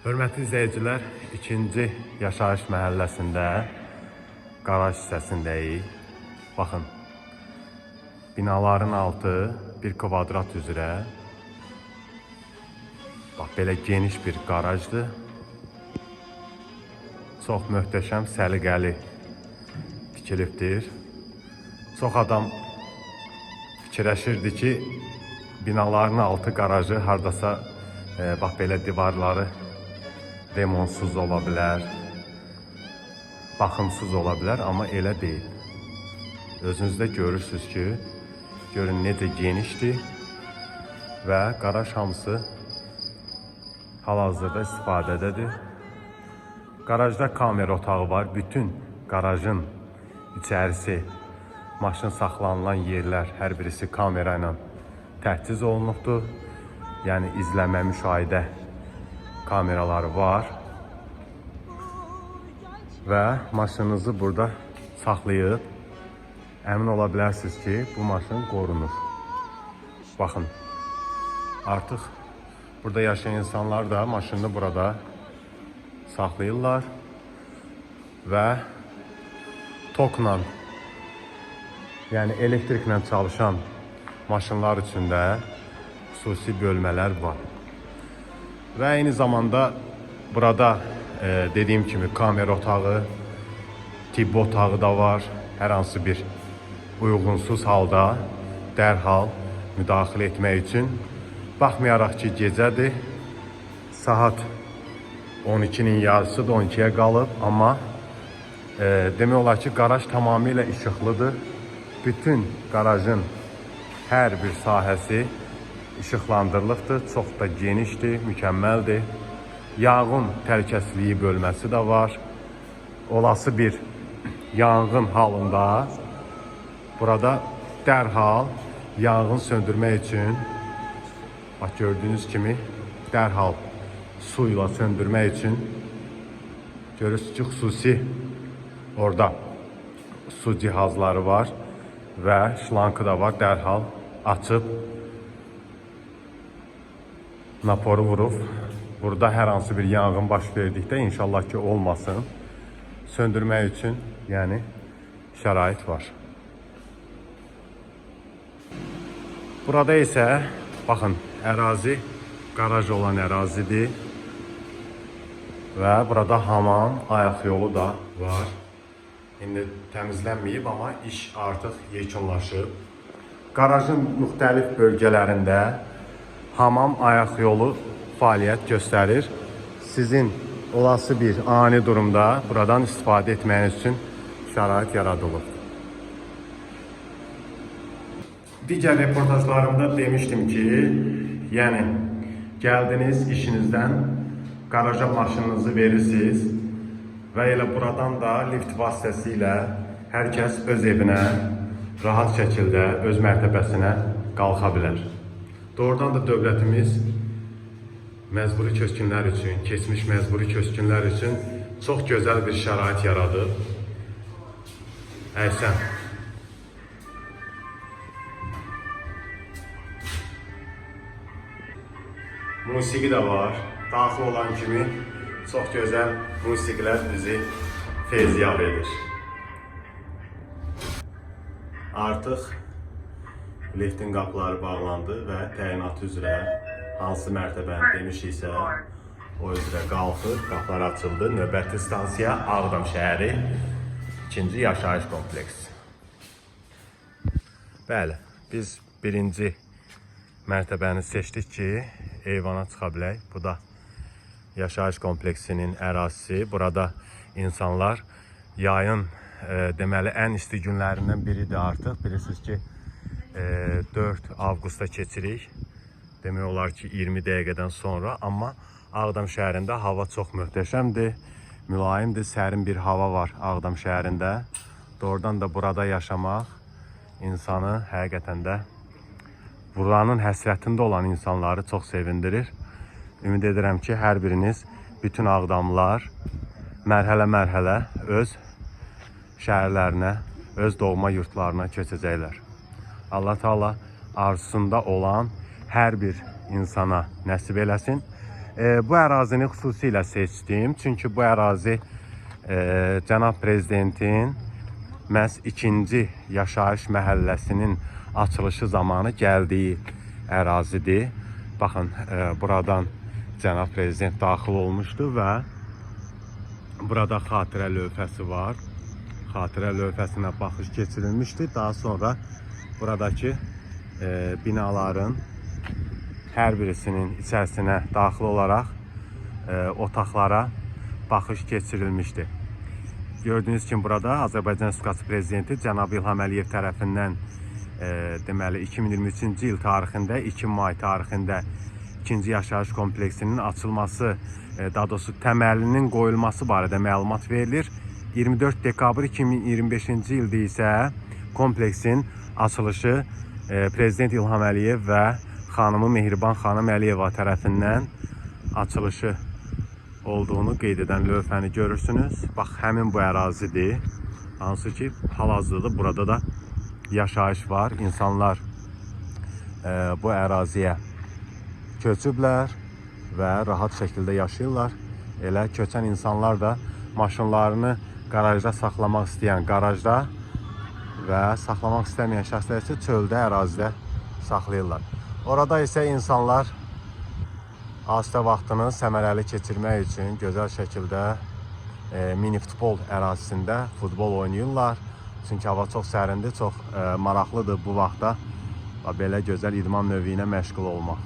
Hörmətli izləyicilər, ikinci yaşayış məhəlləsində qaraj hissəsindəyik. Baxın, binaların altı bir kvadrat üzrə. Bax, belə geniş bir qarajdır. Çox möhtəşəm, səliqəli tikilibdir. Çox adam fikirləşirdi ki, binaların altı qarajı hardasa bax belə divarları remontsuz ola bilər, baxımsız ola bilər, amma elə deyil. Özünüz də görürsünüz ki, görün necə genişdir və qaraj hamısı hal-hazırda istifadədədir. Qarajda kamera otağı var. Bütün qarajın içərisi, maşın saxlanılan yerlər hər birisi kamera ilə təchiz olunubdur. Yəni izləmə, müşahidə kameraları var. Və maşınınızı burada saxlayıb əmin ola bilərsiniz ki, bu maşın qorunur. Baxın, artıq burada yaşayan insanlar da maşını burada saxlayırlar və tokla, yəni elektriklə çalışan maşınlar üçün də xüsusi bölmələr var. Və eyni zamanda burada dediyim kimi kamera otağı, tibbi otağı da var. Hər hansı bir uyğunsuz halda dərhal müdaxilə etmək üçün. Baxmayaraq ki, gecədir, saat 12-nin yarısıdır, 12-yə qalıb, amma demək olar ki, qaraj tamamilə işıqlıdır. Bütün qarajın hər bir sahəsi işıqlandırılıbdır. Çox da genişdir, mükəmməldir. Yanğın təhlükəsizliyi bölməsi də var. Olası bir yanğın halında burada dərhal yanğın söndürmək üçün, bax gördüyünüz kimi dərhal su ilə söndürmək üçün görürsünüz ki, xüsusi orada su cihazları var və şlankı da var. Dərhal açıb naporu vurub burada hər hansı bir yanğın baş verdikdə inşallah ki olmasın, söndürmək üçün yəni şərait var. Burada isə baxın, ərazi qaraj olan ərazidir və burada hamam, ayaq yolu da var. İndi təmizlənməyib, amma iş artıq yekunlaşıb. Qarajın müxtəlif bölgələrində hamam, ayaq yolu fəaliyyət göstərir. Sizin olası bir ani durumda buradan istifadə etməyiniz üçün şərait yaradılıb. Digər reportajlarımda demişdim ki, yəni gəldiniz işinizdən, qaraja maşınınızı verirsiniz və elə buradan da lift vasitəsilə hər kəs öz evinə rahat şəkildə öz mərtəbəsinə qalxa bilər. Doğrudan da dövlətimiz məcburi köçkünlər üçün, keçmiş məcburi köçkünlər üçün çox gözəl bir şərait yaradıb. Əhsən. Musiqi də var. Daxil olan kimi çox gözəl musiqilər bizi feyziyab edir. Artıq liftin qapıları bağlandı və təyinatı üzrə hansı mərtəbəni demişiksə, o üzrə qalxır, qapılar açıldı. Növbəti stansiya Ağdam şəhəri, ikinci yaşayış kompleksi. Bəli, biz birinci mərtəbəni seçdik ki, eyvana çıxa bilək. Bu da yaşayış kompleksinin ərazisi. Burada insanlar yayın deməli ən isti günlərindən biridir artıq. Bilirsiniz ki, 4 avqusta keçirik. Demək olar ki, 20 dəqiqədən sonra. Amma Ağdam şəhərində hava çox möhtəşəmdir, mülayimdir, sərin bir hava var Ağdam şəhərində. Doğrudan da burada yaşamaq insanı həqiqətən də buranın həsrətində olan insanları çox sevindirir. Ümid edirəm ki, hər biriniz, bütün Ağdamlılar mərhələ-mərhələ öz şəhərlərinə, öz doğma yurtlarına köçəcəklər. Allah Teala arzusunda olan hər bir insana nəsib eləsin. Bu ərazini xüsusilə seçdim. Çünki bu ərazi cənab prezidentin məhz ikinci yaşayış məhəlləsinin açılışı zamanı gəldiyi ərazidir. Baxın, buradan cənab prezident daxil olmuşdu və burada xatirə lövhəsi var. Xatirə lövhəsinə baxış keçirilmişdi. Daha sonra buradakı binaların hər birisinin içərisinə daxil olaraq otaqlara baxış keçirilmişdi. Gördüyünüz kimi burada Azərbaycan Respublikası Prezidenti cənab İlham Əliyev tərəfindən deməli 2023-cü il tarixində 2 may tarixində ikinci yaşayış kompleksinin açılması, daha doğrusu təməlinin qoyulması barədə məlumat verilir. 24 dekabr 2025-ci ildə isə kompleksin açılışı Prezident İlham Əliyev və xanımı Mehriban xanım Əliyeva tərəfindən açılışı olduğunu qeyd edən lövhəni görürsünüz. Bax, həmin bu ərazidir. Hansı ki, hal-hazırda burada da yaşayış var. İnsanlar bu əraziyə köçüblər və rahat şəkildə yaşayırlar. Elə köçən insanlar da maşınlarını qarajda saxlamaq istəyən qarajda və saxlamaq istəməyən şəxslər isə çöldə, ərazidə saxlayırlar. Orada isə insanlar asudə vaxtını səmərəli keçirmək üçün gözəl şəkildə mini futbol ərazisində futbol oynayırlar. Çünki hava çox sərindir, çox maraqlıdır bu vaxtda belə gözəl idman növü ilə məşğul olmaq.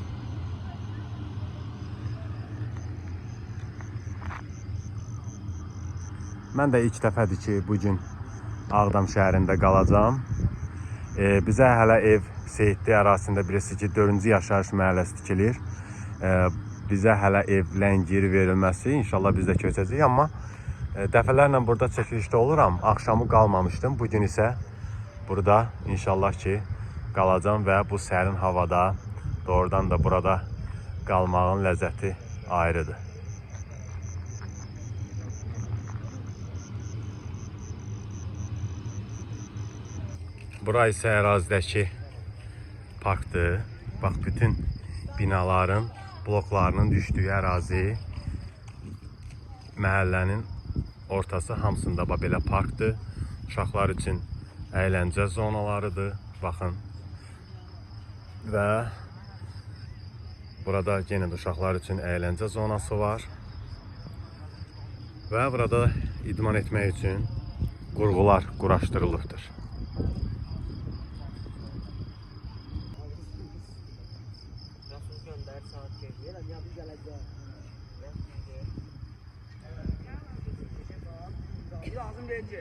Mən də ilk dəfədir ki, bu gün Ağdam şəhərində qalacağam. Bizə hələ ev Seyidli ərazisində bilirsiniz ki, 4-cü yaşayış məhəlləsi tikilir. Bizə hələ ev ləngiri verilməsi, inşallah biz də köçəcəyik, amma dəfələrlə burada çəkilişdə oluram. Axşamı qalmamışdım. Bu gün isə burada inşallah ki, qalacağam və bu sərin havada doğrudan da burada qalmağın ləzzəti ayrıdır. Bura isə ərazidəki parkdır. Bax, bütün binaların, bloklarının düşdüyü ərazi, məhəllənin ortası hamısında bax belə parkdır. Uşaqlar üçün əyləncə zonalarıdır. Baxın. Və burada yenə də uşaqlar üçün əyləncə zonası var. Və burada idman etmək üçün qurğular quraşdırılıbdır. Lazım deyil ki.